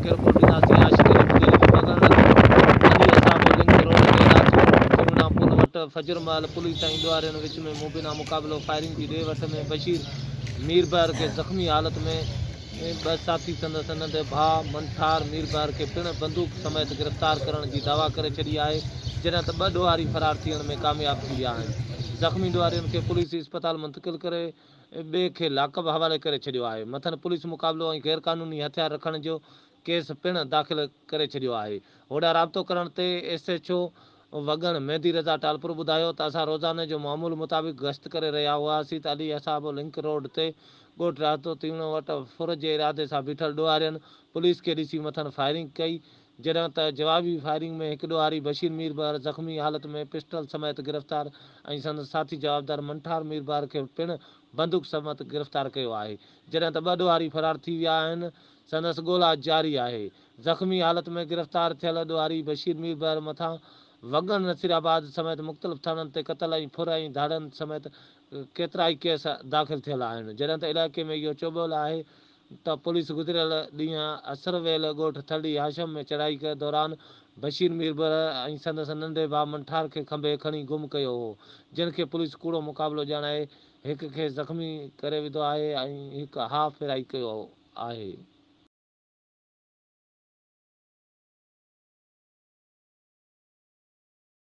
کي رپورٽ ڏينداسين، عاشق علي بگيري جو وڳڻ لڳ علي اصحابو لنڪ روڊ تي راتو تيوڻا پل وٽ فجر مهل پوليس ۽ ڏوهارين وچ ۾ مبينا مقابلو، فائرنگ جي ڏي وٺ ۾ بشير ميربحر کي زخمي حالت ۾ ٻه ساٿي سندس ننڍي ڀاء منٺار ميربحر کي پڻ بندوق سميت گرفتار ڪرڻ جي دعويٰ ڪري ڇڏي آهي، جڏهن ته ٻه ڏوهاري فرار ٿيڻ ۾ ڪامياب ٿي ويا آهن. زخمي ڏوهارين کي پوليس اسپتال منتقل ڪري ٻئي کي لاڪب حوالي ڪري ڇڏيو آهي. مٿن پوليس مقابلو ۽ غيرقانوني هٿيار رکڻ جو ڪيس پڻ داخل ڪري ڇڏيو آهي. هوڏانهن رابطو ڪرڻ تي S H O Wagan Mehdi Raza Talpur ٻڌايو ته اسان روزاني جو معمول مطابق گشت ڪري رهيا هئاسين ته علي اصحابو لنڪ روڊ تي ڳوٺ راهتو تيوڻو وٽ ڦر جي ارادي سان بيٺل ڏوهارين پوليس کي ڏسي مٿن فائرنگ ڪئي جڏهن ته جوابي فائرنگ ۾ هڪ ڏوهاري بشير ميربحر زخمي حالت ۾ پسٽل سميت گرفتار ۽ سندس ساٿي جوابدار منٺار ميربحر کي پڻ بندوق سميت گرفتار ڪيو آهي جڏهن ته ٻه ڏوهاري فرار ٿي ويا آهن سندس ڳولا جاري آهي زخمي حالت ۾ گرفتار ٿيل ڏوهاري بشير ميربحر مٿان وڳڻ نصيرآباد سميت مختلف ٿاڻن تي قتل ۽ ڦر ۽ ڌاڙن سميت ڪيترائي ڪيس داخل ٿيل آهن جڏهن ته علائقي ۾ اهو چوٻول آهي ته پوليس گذريل ڏينهن اسر ويل ڳوٺ ٿرڙي هاشم ۾ چڙهائي دوران بشير ميربحر ۽ سندس ننڍي ڀاء منٺار کي کنڀي کڻي گم ڪيو هو، جن کي پوليس ڪوڙو مقابلو ڄاڻائي هڪ کي زخمي ڪري وڌو آهي ۽ هڪ هاف فرائي ڪيو آهي.